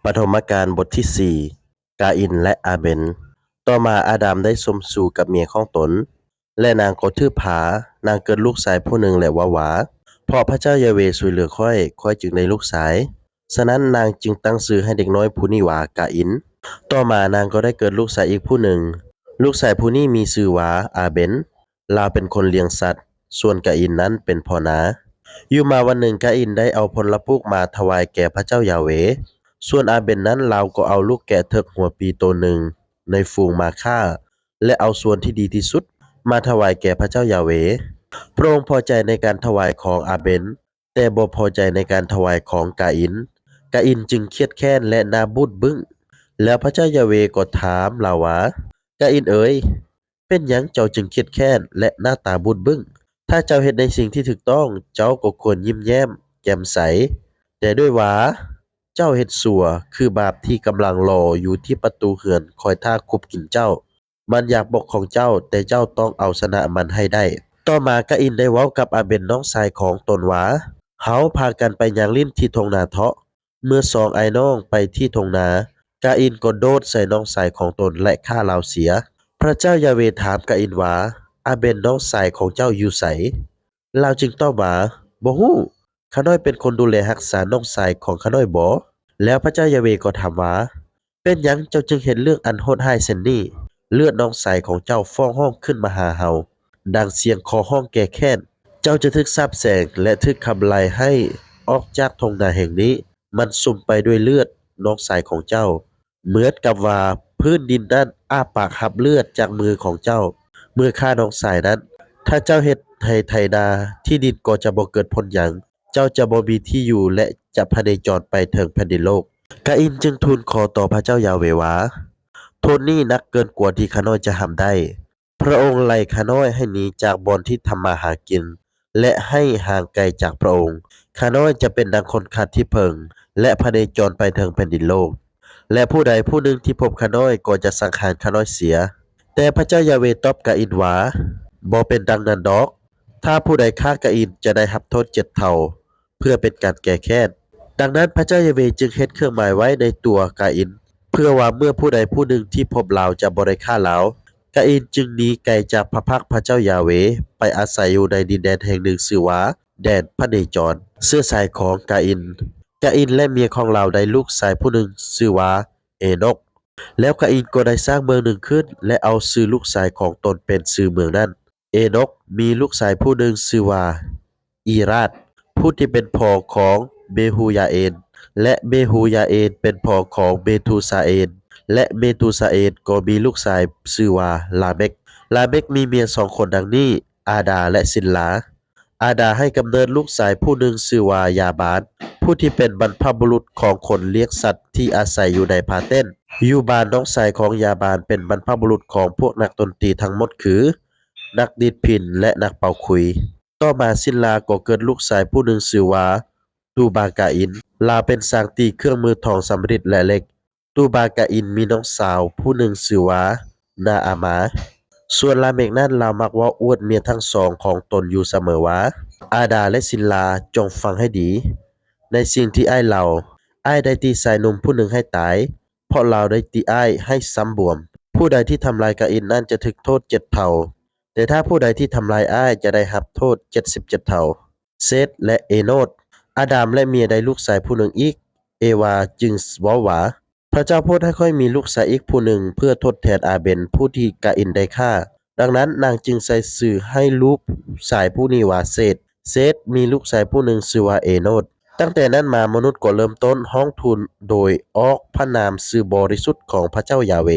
ປະຖົມມະການບົດທີສີ່ ກາອິນ ແລະ ອາເບນ. ຕໍ່ມາອາດາມໄດ້ສົມສູ່ກັບເມຍຂອງຕົນ ແລະ ນາງກໍຖືພາ, ນາງເກີດລູກຊາຍຜູ້ໜຶ່ງ ແລະ ເວົ້າວ່າ, ເພາະພະເຈົ້າຢາເວຊ່ວຍເຫຼືອຂ້ອຍ, ຂ້ອຍຈຶ່ງໄດ້ລູກຊາຍ. ສະນັ້ນນາງຈຶ່ງຕັ້ງຊື່ໃຫ້ເດັກນ້ອຍຜູ້ນີ້ວ່າກາອິນ. ຕໍ່ມານາງກໍໄດ້ເກີດລູກຊາຍອີກຜູ້ໜຶ່ງ. ລູກຊາຍຜູ້ນີ້ມີຊື່ວ່າອາເບນ. ລາວເປັນຄົນລ້ຽງສັດ, ສ່ວນກາອິນນັ້ນເປັນພໍ່ນາ. ຢູ່ມາວັນໜຶ່ງ, ກາອິນໄດ້ເອົາຜົນລະປູກມາຖວາຍແກ່ພະເຈົ້າຢາເວ, ສ່ວນອາເບນນັ້ນ ລາວກໍເອົາລູກແກະເຖິກຫົວປີໂຕໜຶ່ງໃນຝູງມາຂ້າ ແລະ ເອົາສ່ວນທີ່ດີທີ່ສຸດມາຖວາຍແກ່ພະເຈົ້າຢາເວ. ພະອົງພໍໃຈໃນການຖວາຍຂອງອາເບນ, ແຕ່ບໍ່ພໍໃຈໃນການຖວາຍຂອງກາອິນ. ກາອິນຈຶ່ງຄຽດແຄ້ນ ແລະ ໜ້າບູດບຶ້ງ. ແລ້ວພະເຈົ້າຢາເວກໍຖາມລາວວ່າ, ກາອິນເອີຍ, ເປັນຫຍັງເຈົ້າຈຶ່ງຄຽດແຄ້ນ ແລະ ໜ້າຕາບູດບຶ້ງ? ຖ້າເຈົ້າເຮັດໃນສິ່ງທີ່ຖືກຕ້ອງ, ເຈົ້າກໍຄວນຍິ້ມແຍ້ມແຈ່ມໃສ. ແຕ່ດ້ວຍວ່າເຈົ້າເຮັດຊົ່ວ, ຄືບາບທີ່ກຳລັງລໍຢູ່ທີ່ປະຕູເຮືອນ ຄອຍຖ້າຂຸບກິນເຈົ້າ. ມັນຢາກປົກຄອງເຈົ້າ, ແຕ່ເຈົ້າຕ້ອງເອົາຊະນະມັນໃຫ້ໄດ້. ຕໍ່ມາກາອິນໄດ້ເວົ້າກັບອາເບນນ້ອງຊາຍຂອງຕົນວ່າ, ເຮົາພາກັນໄປຍ່າງຫຼິ້ນທີ່ທົ່ງນາເຖາະ. ເມື່ອສອງອ້າຍນ້ອງໄປທີ່ທົ່ງນາ, ກາອິນກໍໂດດໃສ່ນ້ອງຊາຍຂອງຕົນ ແລະ ຂ້າລາວເສຍ. ພະເຈົ້າຢາເວຖາມກາອິນວ່າ, ອາເບນນ້ອງຊາຍຂອງເຈົ້າຢູ່ໃສ? ລາວຈຶ່ງຕອບວ່າ, ບໍ່ຮູ້. ຂ້ານ້ອຍເປັນຄົນດູແລຮັກສານ້ອງຊາຍຂອງຂ້ານ້ອຍບໍ? ແລ້ວພະເຈົ້າຢາເວກໍຖາມວ່າ, ເປັນຫຍັງເຈົ້າຈຶ່ງເຮັດເລື່ອງອັນໂຫດຮ້າຍເຊັ່ນນີ້? ເລືອດນ້ອງຊາຍຂອງເຈົ້າຟ້ອງຮ້ອງຂຶ້ນມາຫາເຮົາ ດັ່ງສຽງຂໍຮ້ອງແກ້ແຄ້ນ. ເຈົ້າຈະຖືກສາບແຊ່ງ ແລະ ຖືກຂັບໄລ່ໃຫ້ອອກຈາກທົ່ງນາແຫ່ງນີ້. ມັນຊຸ່ມໄປດ້ວຍເລືອດນ້ອງຊາຍຂອງເຈົ້າ, ເໝືອນກັບວ່າພື້ນດິນນັ້ນອ້າປາກຮັບເລືອດຈາກມືຂອງເຈົ້າ ເມື່ອຂ້ານ້ອງຊາຍນັ້ນ. ຖ້າເຈົ້າເຮັດໄຮ່ໄຖນາ, ທີ່ດິນກໍຈະບໍ່ເກີດຜົນຫຍັງ. ເຈົ້າຈະບໍ່ມີທີ່ຢູ່ ແລະ ຈະພະເນຈອນໄປເຖິງແຜ່ນດິນໂລກ. ກາອິນຈຶ່ງທູນຂໍຕໍ່ພະເຈົ້າຢາເວວ່າ, ໂທດນີ້ໜັກເກີນກວ່າທີ່ຂ້ານ້ອຍຈະຮັບໄດ້. ພະອົງໄລ່ຂ້ານ້ອຍໃຫ້ໜີຈາກບ່ອນທີ່ທຳມາຫາກິນ ແລະ ໃຫ້ຫ່າງໄກຈາກພະອົງ. ຂ້ານ້ອຍຈະເປັນດັ່ງຄົນຂາດທີ່ເພິ່ງ ແລະ ພະເນຈອນໄປເຖິງແຜ່ນດິນໂລກ, ແລະ ຜູ້ໃດຜູ້ໜຶ່ງທີ່ພົບຂ້ານ້ອຍກໍຈະສັງຫານຂ້ານ້ອຍເສຍ. ແຕ່ພະເຈົ້າຢາເວຕອບກາອິນວ່າ, ບໍ່ເປັນດັ່ງນັ້ນດອກ. ຖ້າຜູ້ໃດຂ້າກາອິນຈະໄດ້ຮັບໂທດເຈັດເທົ່າ ເພື່ອເປັນການແກ້ແຄ້ນ. ດັ່ງນັ້ນພະເຈົ້າຢາເວຈຶ່ງເຮັດເຄື່ອງໝາຍໄວ້ໃນຕົວກາອິນ ເພື່ອວ່າເມື່ອຜູ້ໃດຜູ້ໜຶ່ງທີ່ພົບລາວຈະບໍ່ໄດ້ຂ້າລາວ. ກາອິນຈຶ່ງໜີໄກຈາກພະພັກພະເຈົ້າຢາເວ ໄປອາໄສຢູ່ໃນດິນແດນແຫ່ງໜຶ່ງຊື່ວ່າແດນພະເນຈອນ. ເຊື້ອສາຍຂອງກາອິນ. ກາອິນ ແລະ ເມຍຂອງລາວໄດ້ລູກຊາຍຜູ້ໜຶ່ງຊື່ວ່າເອໂນກ. ແລ້ວກາອິນກໍໄດ້ສ້າງເມືອງໜຶ່ງຂຶ້ນ ແລະ ເອົາຊື່ລູກຊາຍຂອງຕົນເປັນຊື່ເມືອງນັ້ນ. ເອໂນກມີລູກຊາຍຜູ້ໜຶ່ງຊື່ວ່າອີຣາດ, ຜູ້ທີ່ເປັນພໍ່ຂອງເມຫູຢາເອນ ແລະ ເມຫູຢາເອນເປັນພໍ່ຂອງເມທູຊາເອນ ແລະ ເມທູຊາເອນກໍມີລູກຊາຍຊື່ວ່າລາເມັກ. ລາເມັກມີເມຍສອງຄົນດັ່ງນີ້, ອາດາ ແລະ ຊິນລາ. ອາດາໃຫ້ກຳເນີດລູກຊາຍຜູ້ໜຶ່ງຊື່ວ່າຢາບານ, ຜູ້ທີ່ເປັນບັນພະບຸລຸດຂອງຄົນລ້ຽງສັດທີ່ອາໄສຢູ່ໃນພາເຕັນ. ຢູ່ບານ ນ້ອງຊາຍຂອງຢາບານເປັນບັນພະບຸລຸດຂອງພວກນັກດົນຕີທັງໝົດຄື ນັກດີດພິນ ແລະ ນັກເປົ່າຂຸຍ. ຕໍ່ມາຊິນລາກໍເກີດລູກຊາຍຜູ້ໜຶ່ງຊື່ວ່າຕູບາກາອິນ. ລາວເປັນຊ່າງຕີເຄື່ອງມືທອງສຳລິດ ແລະ ເຫຼັກ. ຕູບາກາອິນມີນ້ອງສາວຜູ້ໜຶ່ງຊື່ວ່ານາອາມາ. ສ່ວນລາເມັກນັ້ນ ລາວມັກເວົ້າອວດເມຍທັງສອງຂອງຕົນຢູ່ສະເໝີວ່າ, ອາດາ ແລະ ຊິນລາ, ຈົ່ງຟັງໃຫ້ດີໃນສິ່ງທີ່ອ້າຍເລົ່າ. ອ້າຍໄດ້ຕີຊາຍໜຸ່ມຜູ້ໜຶ່ງໃຫ້ຕາຍ, ເພາະລາວໄດ້ຕີອ້າຍໃຫ້ຊ້ຳບວມ. ຜູ້ໃດທີ່ທຳລາຍກາອິນນັ້ນຈະຖືກໂທດເຈັດເທົ່າ, ແຕ່ຖ້າຜູ້ໃດທີ່ທຳລາຍອ້າຍຈະໄດ້ຮັບໂທດເຈັດສິບເຈັດເທົ່າ. ເຊດ ແລະ ເອໂນດ. ອາດາມ ແລະ ເມຍໄດ້ລູກຊາຍຜູ້ໜຶ່ງອີກ, ເອວາຈຶ່ງເວົ້າວ່າ, ພະເຈົ້າໂພດໃຫ້ຂ້ອຍມີລູກຊາຍອີກຜູ້ໜຶ່ງ ເພື່ອທົດແທນອາເບນຜູ້ທີ່ກາອິນໄດ້ຂ້າ. ດັ່ງນັ້ນນາງຈຶ່ງໃສ່ຊື່ໃຫ້ລູກຊາຍຜູ້ນີ້ວ່າເຊດ. ເຊດມີລູກຊາຍຜູ້ໜຶ່ງຊື່ວ່າເອໂນດ. ຕັ້ງແຕ່ນັ້ນມາມະນຸດກໍເລີ່ມຕົ້ນຮ້ອງທູນໂດຍອອກພະນາມຊື່ບໍລິສຸດຂອງພະເຈົ້າຢາເວ.